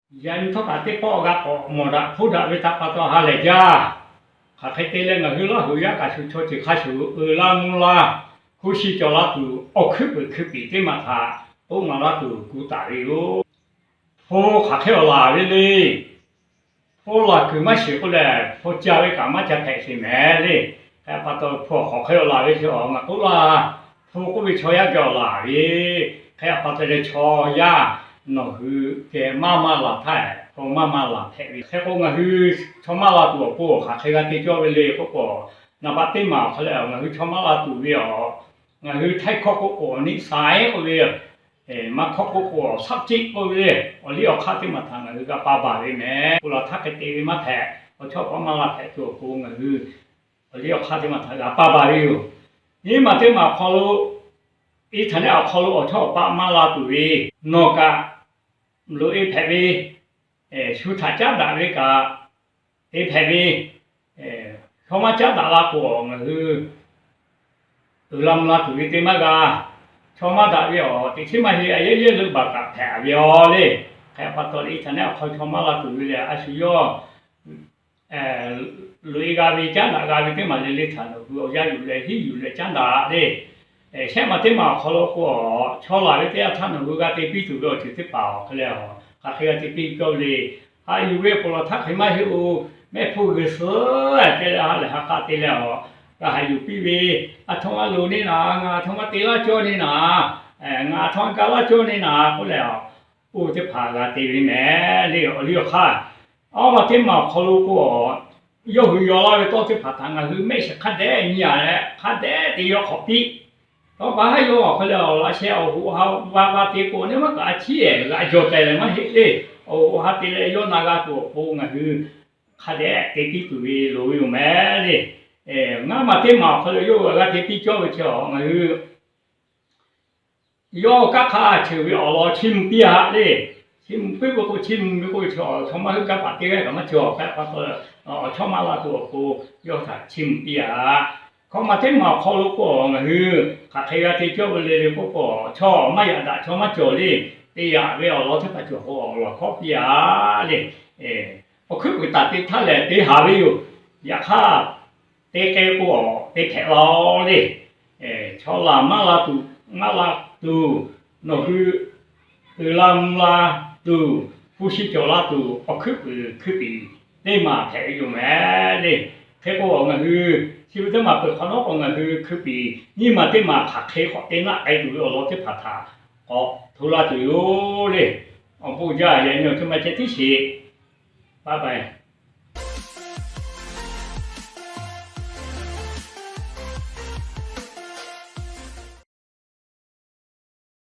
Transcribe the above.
Yaꞈ nyi htawˇ kaꞈ teˇ pawˆ g'a k'awꞈ mawˬ daꞈ hpoˇ daꞈ ve htaꞈ pa taw ha lehˬ jaˇ. Hk'aˬ hk'e te leh ngaˬ hui Laˇ huˍ yaˇ kaꞈ shu chaw ceuˬ hk'a shuˍ uiˍ la mvuh la, hpu shi cawˬ la tuˬ, awˬ hkuiˉ puiˍ hkui piˍ teˇ maˬ htaꞈ k'oˆ maˍ laˇ tuˬ gu taˍ ve yoˬ. Hpu hk'aˬ hk'e awˬ laˬ ve le. Hpu laˬ kuiˬ maˇ shiˍ k'oˆ leh, hpu ca ve kaꞈ maˇ ca hpehꞈ sheˍ mehˍ le. Hk'e pa taw hpu hk'aˬ hk'e awˬ laˬ ve chi awˬ ngaˬ k'oˆ laˇ. Hpu k'oˆ ve chaw yaˇ geh awˬ laˬ ve, hk'e pa taw leh chaw yaˇ nawˬ hui geh maˇ maˇ laˬ htaˇ, hpu maˇ maˇ laˬ hpehꞈ ve. Hk'e k'o, ngaˬ hui chaw maˇ la tuˬ awˬ pon hk'aˬ hk'e g'a te cawˇ ve le k'oˆ k'o, naˍ baꞈ teˇ maˬ awˬ hk'aw lo ngaˬ hui chaw maˇ la tuˬ ve awˬ, ngaˬ hui htaiˇ hkawˇ k'oˆ k'o, niˆ sai k'oˆ ve, maˇ hkawˇ k'oˆ k'o, awˬ saˆ ceˆ k'oˆ ve le, awˬ liˇ awˬ hk'aˇ teˇ maˬ htaꞈ ngaˬ hui g'a pa baˬ ve mehˍ. Hpu laˬ htaˇ hk'e te ve maˇ hpehꞈ. Awˬ chawˇ awˬ paˆ maˇ la hpehꞈ tuˬ awˬ pon ngaˬ hui awˬ liˇ awˬ hk'aˇ teˇ maˬ htaꞈ g'a pa baˬ ve yoˬ. Nyiˇ maˬ teˇ maˬ awˬ hk'aw lo, internet awˬ hk'aw lo awˬ chawˇ awˬ paˆ maˇ la tuˬ ve, nawˬ kaꞈ loꞈ e hpehꞈ ve, shu htaꞈ caˉ daꞈ ve kaꞈ te hpehꞈ ve, chaw maˇ caˉ daꞈ la k'o, ngaˬ hui uiˍ la mvuh la tuˬ ve te maˇ g'a. Chaw maˇ daꞈ ve awˬ teꞈ chiˉ maˇ heˆ, a yehˉ yehˉ leuˆ baˬ kaꞈ hpehꞈ ve yoˬ le. Hk'e pa taw leh internet awˬ hk'aw chaw maˇ la tuˬ ve lehˬ, a shu yawˇ loꞈ e g'a ve caˉ daꞈ g'a ve teˇ maˬ le le htaꞈ nawˬ hui awˬ yanˇ yuˬ leh hiˉ yuˬ leh caˉ daꞈ le. Shehˆ maˬ teˇ maˬ awˬ hk'aw lo k'o, chaw laˬ ve teˇ yanˇ htaˇ nawˬ hui g'a te piˇ tuˬ ve awˬ ceuˬ teˇ hpaˍ awˬ hk'e leh, hk'aˬ hk'e g'a te piˇ cawˇ ve le. Haꞈ yuˬ ve awˬ pon laˬ htaˇ hk'e maˇ heˆ-oˬ. Mehˆ hpu g'uiˬ suhˉ te leh ha lehˬ ha k'a te leh, g'a haꞈ yuˬ piˇ ve, aˬ htoꞈ ma loˍ neˇ naˍ, ngaˬ aˬ htoꞈ ma te laˇ cawˇ neˇ naˍ, ngaˬ aˬ htoꞈ ma ga laˇ cawˇ neˇ naˍ k'oˆ leh, oˇ teˇ hpaˍ g'a te ve mehˍ le. Awˬ liˇ awˬ hk'aˇ, awˬ maˬ teˇ maˬ awˬ hk'aw lo k'o, yawˇ hui yaw laˇ ve tawˇ teˇ hpaˍ htaꞈ ngaˬ hui mehˆ shiˍ hk'a dehꞈ nyi-a leh hk'a dehꞈ te yawˇ hk'awꞈ piˇ. Tawˇ pa haˉ yawˇ awˬ hk'e leh awˬ laꞈ sheh awˬ hoꞈ ha va va te k'o, neˇ maˇ kaꞈ a ciˉ ehˍ g'a jaw teh leh maˇ heˆ le. Awˬ hoꞈ ha te leh yawˇ na g'a tuˬ awˬ pon ngaˬ hui hk'a dehꞈ te piˇ tuˬ ve loˍ ve yoˬ mehˍ le. Ngaˇ maˬ teˇ maˬ awˬ hk'aw lo yawˇ hui g'a te piˇ cawˇ ve chi ngaˬ hui yawˇ kanˉ hk'aˇ cheuˬ ve awˬ lawn chiˇ mvuh piˇ-a le. Chiˇ mvuh piˇ ve k'o, chiˇ mvuh ve k'o, chaw maˇ hui kanˉ paˍ teˇ g'aˇ kaꞈ maˇ cawˬ. Hk'e pa taw, awˬ chawˇ maˇ la tuˬ awˬ pon yawˇ htaꞈ chiˇ mvuh piˇ-a. Hkawꞈ maˬ teˇ maˬ awˬ hk'aw lo k'o, ngaˬ hui hk'aˬ hk'e g'a te cawˇ ve le le k'oˆ k'o, chaw maˇ yaꞈ daꞈ chaw maˇ cawˬ le. Te yaꞈ ve awˬ lawn teˇ hpaˍ cawˬ k'o, awˬ lawn hkawˇ piˇ-a le. Awˬ hkuiˉ puiˍ taˍ te htaˇ lehˬ te haˍ ve yoˬ. Yaꞈ hk'aˇ, te k'ai k'o, te hpehꞈ la le. Chaw laˬ maˇ la tuˬ, maˇ la tuˬ, nawˬ hui uiˍ la mvuh la tuˬ, hpu shi cawˬ la tuˬ, awˬ hkuiˉ puiˍ hkui piˍ teˇ maˬ hpehꞈ ve yoˬ mehˍ le. Hk'e k'o, ngaˬ hui chi ve teˇ maˬ peuˬ hk'awꞈ nawˉ k'o, ngaˬ hui hkui piˍ nyiˇ maˬ teˇ maˬ hk'aˬ hk'e k'awꞈ te naˆ k'ai tuˬ ve awˬ lawn teˇ hpaˍ htaꞈ k'awꞈ hto laˇ tuˬ yoˬ le. Awˬ bon jaˇ yaꞈ nyi awˬ co ma ceh tiˉ sheˍ. Bye bye.